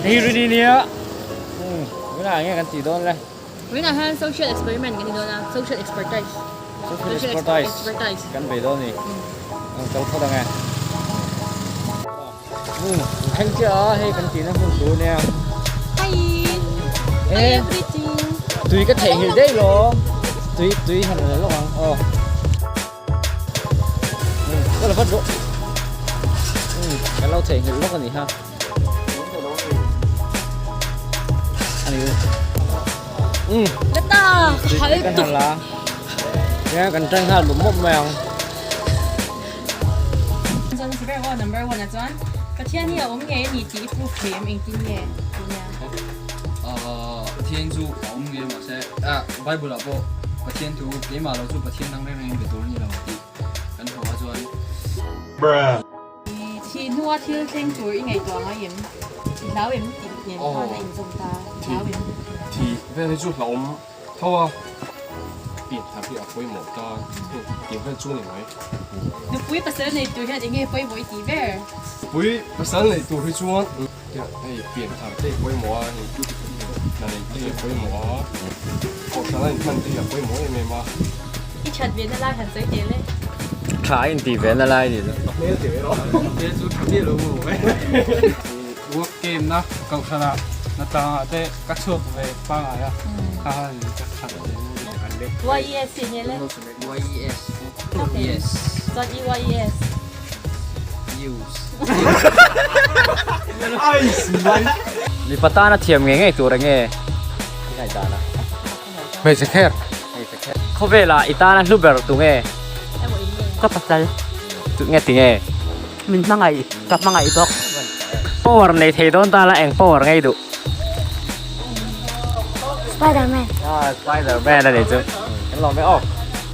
Hei rini nia. Tunah enge kan tih dawn le? Tunah hian social experiment kan ti dawn a, social expertise. Social expertise kan bei dawn a ni. Kan kal phawt ang e. Umm thleng chiah a, hei kan tihna hmun tur nia. Hi! Hi everything! Tui ka theihnghilh daih lo. Tui tui han la lawk ang aw. Umm ka la vat rawh. Umm kan lo theihnghilh lawk a ni ha. Ani u. Umm. La ta ka hal tuk. Kan la. Nia kan tang nghal mawp mawp mai ang. Chuan hmasa ber aw number one ah chuan Pathian hi a awm ngei a ni tih i proof thei em engtin nge tih nia. Ahh Pathian chu a awm ngei mahse ah Bible ah pawh Pathian thu keimah lo chu Pathian dang reng reng in be tur a ni lo tih kan hmu a chuan. Thih hnua thil thleng tur i ngaihtuah ngai em? I hlau em tih nen khan a inzawm ta. I hlau em? Thih vel hi chu hlauhawm tho a, pian thar hi a pawimawh ta tih vel chu a ni mai. Nupui pasal nei tur hian enge pawimawh i tih ber? Nupui pasal nei tur hi chuan hei pian thar te hi pawimawh a, hei hna nei te hi a pawimawh a, kohhran a inhman te hi a pawimawh em em a. I that ve na lai han sawi tel e. Tha a intih ve na lai ni chu. Ka hmel ti ve rawh. Ka hmel chu tha miah lo maw e. Work game na kohhran ah na tlang ah te ka chhuak ve pangai a kha han ka that ve na ni. YES tih nge le? YES Yes. Chuan EYES. Use. Mipa tana thiam ngei ngei tur enge i ngaihdan a? Hmeichhe kher. Khawvelah i tana hlu ber tu nge? Ka pasal. Tu nge ti nge? Min hmangaih, ka hmangaih bawk. Power nei thei dawn ta la eng power ngei duh? Spiderman. Ah, Spiderman a ni chu. Kan lawm e aw.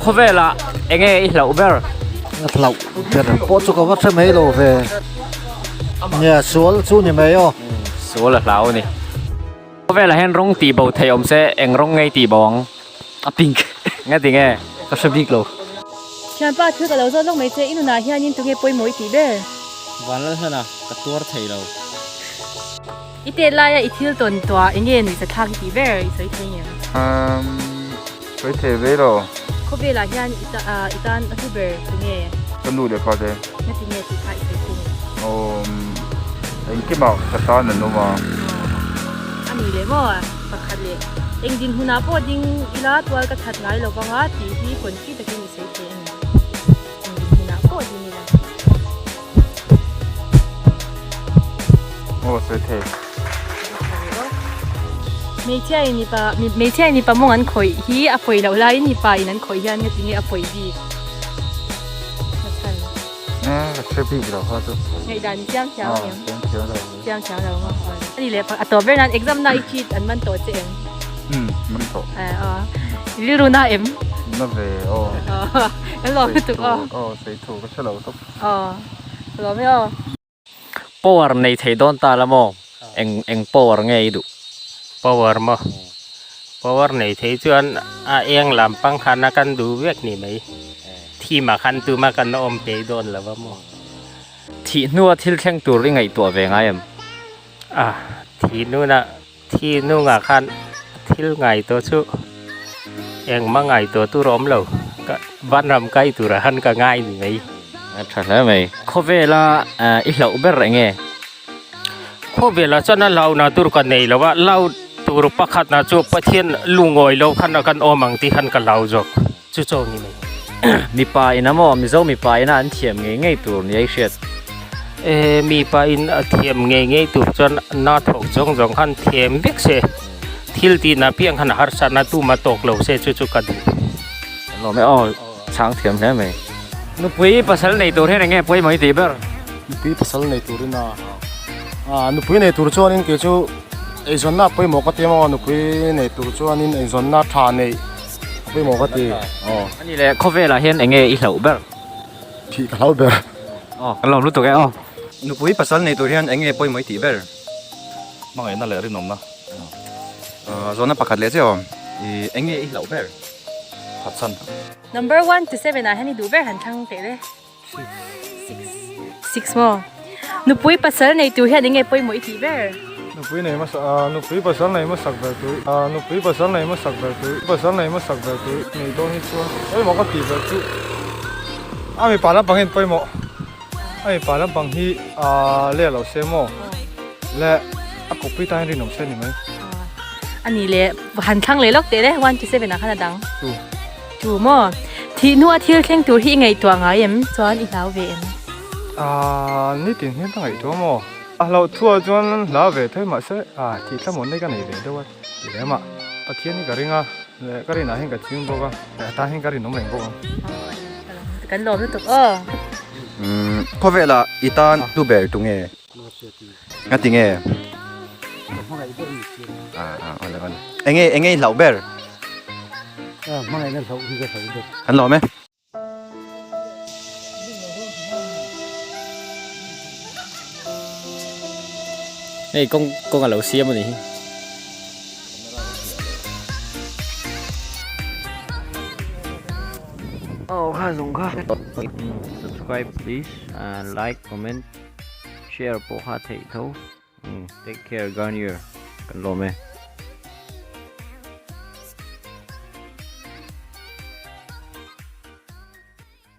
Khawvelah enge i hlauh ber? Hlauh ber pawh chu ka va hre mai lo ve. Nia, sual chu ni mai aw. Sual a hlau a ni. Khawvelah hian rawng tih bo theih awm se eng rawng ngei tih bo ang? A pink. Nga ti nge? Ka hre bik lo. Thianpa thil ka lo zawt lawk mai che, i nunah hianin tunge pawimawh i tih ber? Vanlalhlana, ka tuar thei lo. I tet laia i thil tawn tuah enge nuih sa thlak i tih ber i sawi thei ngem? Umm, sawi thei ve lo. Khawvelah hian i i tan a hlu ber tunge? Ka nu leh pa te. Nga ti nge tih kha i sawi thei ngem? Umm, engkimah ka tan an awm a. Aw, a ni leh maw? Pakhat leh eng dinhmunah pawh ding ila tual ka that ngai lo vang a tih hi confi takin i sawi thei a ni. Eng dinhmunah pawh ding ila. Aw sawi thei. Hmeichhia in mipa hmeichhia in mipa mawng an khawih hi a pawi loh laiin mipa in an khawih hian ngati nge a pawi bik? Eh ka hre bik lo kha chu. Ngaihdan i siam thiam ang em? Siam thiam lo. Siam thiam lo maw? A ni leh a tawp ber nan exam na i cheat an man tawh che em? Um man tawh. Eh aw. I rilru na em? Na ve aw. Kan lawm lutuk aw. Aw sawi thu ka hre lo tawp. Aw ka lawm e aw. Power nei thei dawn ta la maw? Eng eng power nge i duh? Power maw? Power nei thei chuan a eng lam pang khan a kan duh vek ni mai. Thim ah khan tuma kan awm pei dawn lo va maw? Thih hnua thil thleng tur i ngaihtuah ve ngai em? A, thih nunah Thi nungah khan thil ngaihtuah chu engmah ngaihtuah tur a awm lo, ka vanram kai turah khan ka ngai ni mai. A tha hle mai. Khawvela i hlauh ber eng nge? Khawvelah chuan a hlauhna tur ka nei lo a, hlauh tur pakhatna chu Pathian lungawi lo khan a kan awm ang tih khan ka hlau zawk, chu chaw ni mai. Mipa ina maw? Mizo mipa ina an thiam ngei ngei tur nia i hriat. E mipa in a thiam ngei ngei tur chuan na thawk zawng zawng khan thiam vek se, thil tih na piang khan harsat na tuma tawk lo se chu chu ka duh. Kan lawm e aw, chhang thiam hle mai. Nupui pasal nei tur hian eng nge pawimawh i tih ber? Nupui pasal nei turin a, a nupui nei tur chuanin kei chu eizawnna pawimawh ka ti emaw nupui nei tur chuanin eizawnna tha neih a pawimawh ka ti aw. Ani leh khawvelah hian eng nge i hlauh ber? Thih ka hlau ber. Aw, kan lawm lutuk e aw. Nupui pasal nei tur hian eng nge pawimawh i tih ber? Hmangaihna leh rinawmna. Zawhna pakhat leh chiah aw. I eng nge i hlauh ber? Phatsan. Number one to seven ah hian i duh ber han thlang teh le. Six. Six maw? Nupui pasal nei tur hian eng nge pawimawh i tih ber? Nupui nei hmasa ah nupui pasal nei hmasak ber tur ah nupui pasal nei hmasak ber tur pasal nei hmasak ber tur nei dawn hi chuan pawimawh ka tih ber chu a mipa lampang hian pawimawh a mipa lampang hi ah leh lo se maw leh a kawppui tan hian rinawm se ni mai. A nih leh han thlang leh lawk teh le one to seven ah khan a dang. Chu maw thih hnua thil thleng tur hi i ngaihtuah ngai em chuan i hlau ve em? Ah nitin hian ka ngaihtuah maw? A hlauh thuah chuan hla ve thei mahse ah thih thlamuan daih ka nei ve deuh a ti lem a, Pathian hi ka ring a leh ka rinah hian ka ching bawk a leh a tan hian ka rinawm reng bawk ang. Kan lawm lutuk aw. Umm khawvelah i tan hlu ber tu nge? Nga ti nge? Ah ah awle awle. Enge enge i hlauh ber? Hmangaihna hlauh hi ka hlauh ber. Kan lawm e. Hei kawng kawng a lo siam a nih hi. Aw kha zawng kha. Subscribe please and like comment share pawh kha theih tho. Take care Garnier kan lawm e.